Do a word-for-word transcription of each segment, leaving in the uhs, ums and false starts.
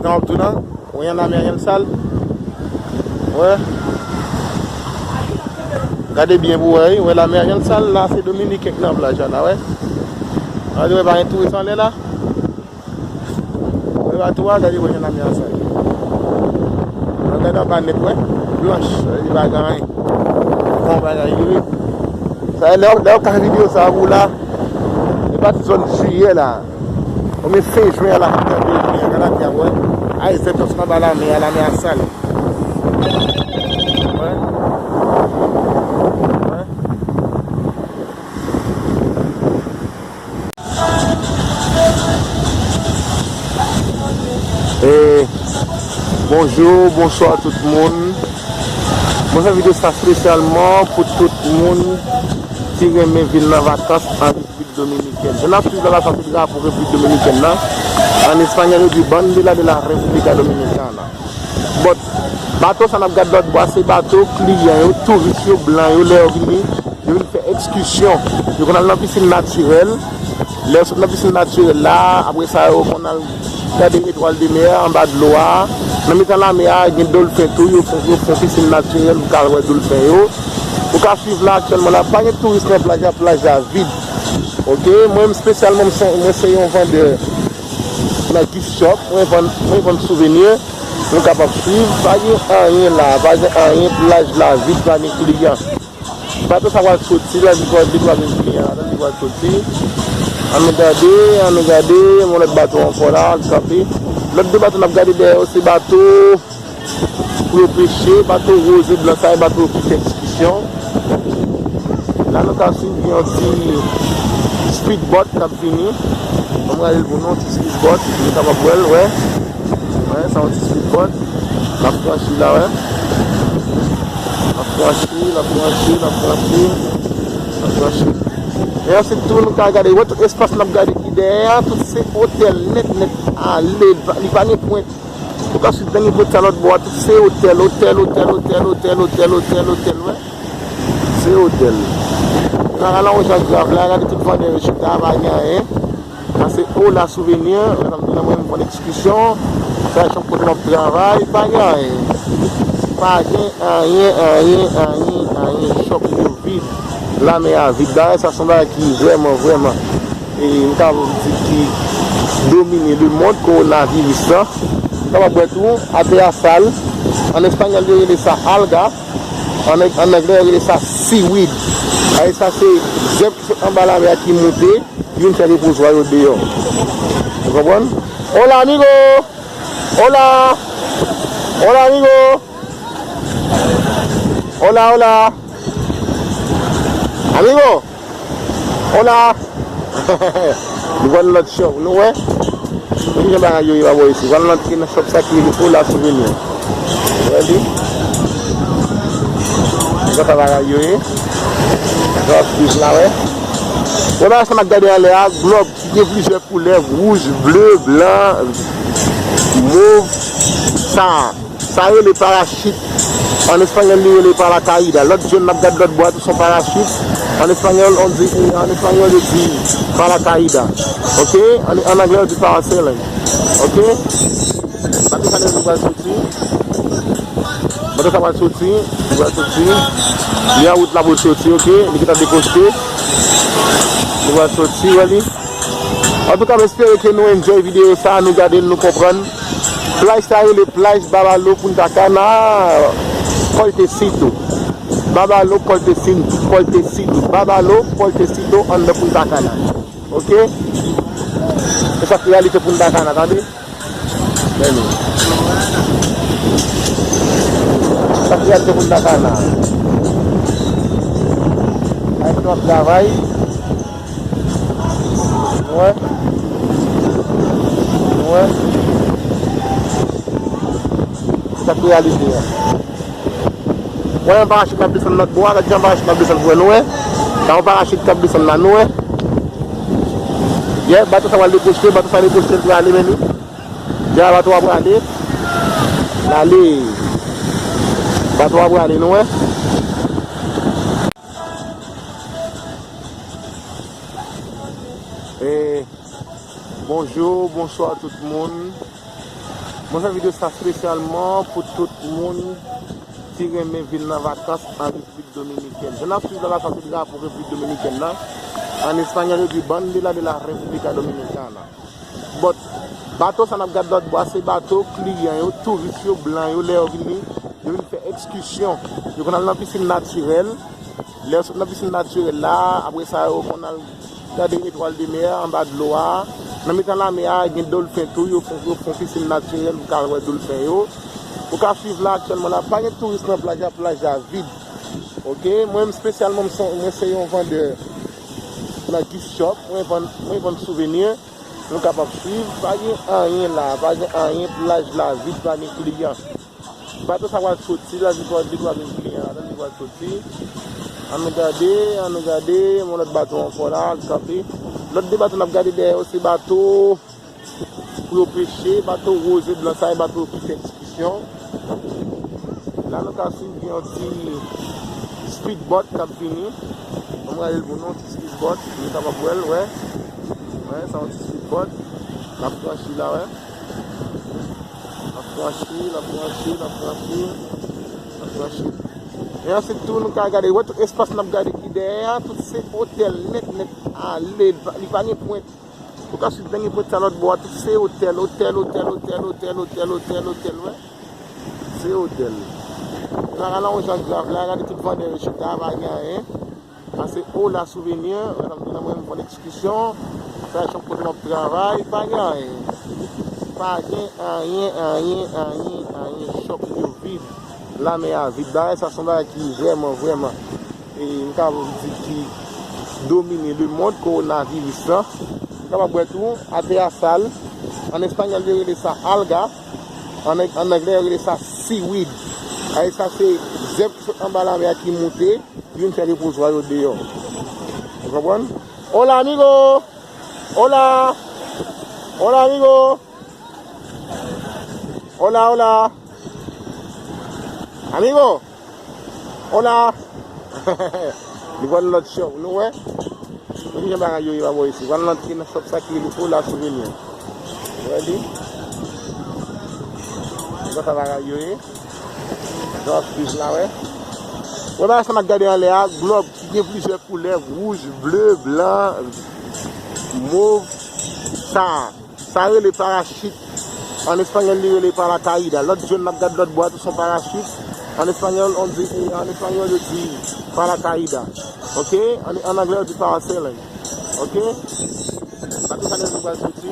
Jan w ap tou nan, w wè yon lame a jan l sal. Wè. Gade byen pou w wè, wi. Wè lame a jan l sal la, se dominiken k nan plaj la, la, wè. Gade, wè, pa gen touris anlè la. Wè bato a, gade wè jan lame a sal. An gade anba nèt, wè. Blanch, li pa gen anyen. Bon bagay, wi. Sa, lè, lè w ka videyo sa pou la, e pati zòn jiyè la. Oubyen fen jen an la, gade, gade, gade, wè. Ay, se pòs anba lame a, lame a sal. Wè. Wè. E, bonjou, bonswa tout moun. Mwen fè videyo sa espesyalman pou tout moun ki renmen vin nan vakans an Repiblik Dominikèn. Jan n ap swiv la, la sa se drapo Repiblik Dominikèn nan. An espanyòl, yo di Bandera de la República Dominicana. But, bato sa n ap gade lòt bò a, se bato kliyan yo, touris yo, blan yo, lè yo vini, yo vin fè ekskisyon. Yo konn al nan pisin natirèl. Lè yo sot nan pisin natirèl la, apre sa, yo konn al gade etwal de mè anba dlo a. Nan mitan lamè a, gen dolfen tou, yo fè, yo fè pisin natirèl pou ka al wè dolfen yo. Ou ka swiv la aktyèlman la, pa gen touris nan plaj la, plaj la vid. Oke, mwen menm espesyalman, mwen se, mwen se yon vandè nan gift shop, mwen vann, mwen vann souveni, nou kapab swiv, pa gen anyen la, pa gen anyen, plaj la vid, pa gen kliyan. Bato sa pral soti la, li pral, li pral gen kliyan ladan, li pral soti. Ann nou gade, ann nou gade, yon lòt bato ankò la, l kanpe. Lòt de bato n ap gade dèyè yo, se bato pou yo peche, bato woz e blan sa, e bato ki fè ekskisyon. La nou ka swiv yon ti speedboat k ap vini. Ban m gade l pou nou, ti speedboat, nou kapab wè l, wè. Wè, sa yon ti speedboat. L ap franchi la, wè. L ap franchi, l ap franchi, l ap franchi. L ap franchi. E ansuit tou, nou ka gade, wè tout espas n ap gade ki dèyè a, tout se otèl nèt, nèt ale, li pa, li pa gen pwen. Ou ka swiv dènye bout sa lòt bò a, tout se otèl, otèl, otèl, wè. Se otèl. Nan la, nan yon jan grav la, gade tout vandè yo chita, pa gen anyen. Sa se Ola Souvenir, lè m ap di nan mwen, m vann ekskisyon. Sa se yon kote m ap travay, pa gen anyen. Pa gen anyen, anyen, anyen, anyen. Shop yo vid. Lamè a vid. Dayè, sa se yon bagay ki vrèman, vrèman e m ka di ki domine lemonn, kowonaviris lan. Nou kapab wè tou, atè a sal. An espanyòl, yo rele sa alga. An, an anglè, yo rele sa seaweed. Sa vle di sa se zèb ki sot anba lamè a ki moute, ki vin fè repozwa yo deyò. Ou konprann? Hola, amigo! Hola! Hola, amigo! Hola, hola! Amigo! Hola! Nou pran lòt shop, nou wè? Nou gen bagay yo ye pa bò isi. Pran lòt ki nan shop sa ki rele Ola Souvenir. Wè li? Gade sa bagay yo ye. Gade piz la, wè. Wè bagay sa m ap gade anlè a, glòb ki gen plizyè koulè, wouj, ble, blan, mov, sa. Sa rele parachit. An espanyòl, li rele paracaída. Lòt jòn n ap gad lòt bò a tou se yon parachit. An espanyòl, on di, an espanyòl, yo di paracaída. Oke? An, an anglè, yo di parasailing. Oke? Bato sa nou pral soti. Bato sa pral soti. Li pral soti. Li an wout la pou l soti, oke? Li gentan dekoste. Li pral soti, wè li. Antouka, m espere ke nou enjoy videyo sa, nou gade l, nou konprann. Plaj sa rele plaj Babalo Punta Cana, Puertecito. Babalo, Puertecito, Puertecito. Babalo, Puertecito, anndan Punta Cana. Oke? E sa se reyalite Punta Cana, tande? Men nou. Sa se reyalite Punta Cana. Ay, nou ap travay. Wè. Wè. Se sa k reyalite a. Wè yon parachit k ap desann lòt bò a, gad jan parachit la ap desann pou wè, nou wè. Sa yon parachit k ap desann la, nou wè. Yeah, bato sa pral dekoste, bato sa dekoste, l prale, men li. Deja bato a prale. L ale. Bato a prale, nou wè. E, bonjou, bonswa tout moun. Mwen fè videyo sa espesyalman pou tout moun ki renmen vin nan vakans an Repiblik Dominikèn. Jan n ap swiv la, la sa se drapo Repiblik Dominikèn nan. An espanyòl, yo di Bandera de la República Dominicana. But, bato sa n ap gade lòt bò a, se bato kliyan yo, touris yo, blan yo, lè yo vini, yo vin fè ekskisyon. Yo konn al nan pisin natirèl. Lè yo sot nan pisin natirèl la, apre sa, yo konn al gade etwal de mè anba dlo a. Nan mitan lamè a, gen dolfen tou, yo fè, yo fè yon pisin natirèl pou ka wè dolfen yo. Ou ka swiv la aktyèlman la, pa gen touris nan plaj la, plaj la vid. Oke, mwen menm espesyalman, mwen se, mwen se yon vandè nan gift shop, mwen vann, mwen vann souveni, nou kapab swiv, pa gen anyen la, pa gen anyen, plaj la vid, pa gen kliyan. Bato sa pral soti la, li pral, li pral gen kliyan ladan, li pral soti. Ann nou gade, ann nou gade, yon lòt bato ankò la, l kanpe. Lòt de bato n ap gade dèyè yo, se bato pou yo peche, bato woz e blan sa, e bato yo ki fè ekskisyon. La nou ka swiv gen yon ti speedboat k ap vini. Ban m gade l pou nou, ti speedboat, nou kapab wè l, wè. Wè, sa yon ti speedboat. L ap franchi la, wè. L ap franchi, l ap franchi, l ap franchi, l ap franchi. E answit tou, nou ka gade, wè tout espas n ap gade ki dèyè a, tout se otèl nèt, nèt ale, li pa, li pa gen pwent. Ou ka swiv dènye pwent sa lòt bò a, tout se otèl, otèl, otèl, otèl, otèl, otèl, otèl, otèl, wè. Se otèl. Bagay la yon jan grav la, gade tout vandè yo chita, pa gen anyen. Sa se Ola Souvenir, madanm Dina mwen m vann ekskisyon. Sa se yon kote m ap travay, pa gen anyen. Pa gen anyen, anyen, anyen, anyen. Shop yo vid. Lamè a vid. Bagay sa se yon bagay ki vrèman, vrèman, e m kapab di ki domine lemonn, kowonaviris lan. Ou kapab wè tou, atè a sal. An espanyòl, yo rele sa alga. An, an anglè, yo rele sa seaweed. Ay, sa se zèb ki sot anba lamè a ki moute, ki vin fè repozwa yo deyò. Ou konprann? Hola, amigo! Hola! Hola, amigo! Hola, hola! Amigo! Hola! Li pran lòt shop, nou wè? Nou kijan bagay yo ye pa bò isi. Pran antre nan shop sa ki rele Ola Souvenir. Ou wè li? Ou wè sa bagay yo ye? Jan w ap swiv la, wè. Wè bagay sa n ap gade anlè a, glòb ki gen plizyè koulè, wouj, ble, blan, mov, sa. Sa rele parachit. An espanyòl, li rele paracaída. Lòt jòn n ap gade lòt bò a tou se yon parachit. An espanyòl, on di, an espanyòl, yo di paracaída. Oke? An, an anglè, yo di parasailing. Oke? Bato sa li pral soti.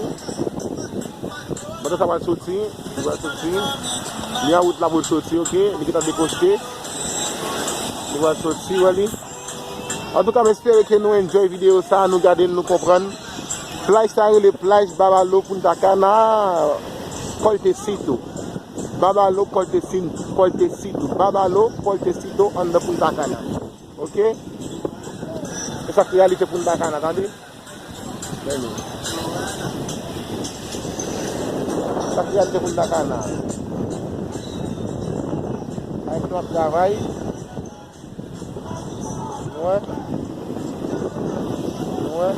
Bato sa pral soti. Li pral soti. Li an wout la pou l soti, oke? Li gentan dekoste. Li pral soti, wè li. Antouka, m espere ke nou enjoy videyo sa, nou gade l, nou konprann. Plaj sa rele plaj Babalo Punta Cana, Puertecito. Babalo, Puertecito, Puertecito. Babalo, Puertecito, anndan Punta Cana. Oke? E sa k reyalite Punta Cana, tande? Men nou. Sa k reyalite Punta Cana. Ayisyen ap travay. Nou wè? Nou wè?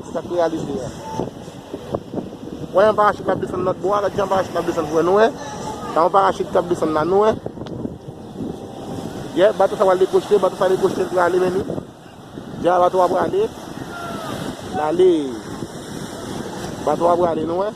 Se sa k reyalite a. Wè yon parachit k ap desann lòt bò a, lòt jan parachit k ap desann, wè, nou wè? Sa yon parachit k ap desann la, nou wè? Yeah, bato sa pral dekoste, bato sa dekoste, l prale, men li. Dja bato a prale. L ale. Bato a prale, nou wè?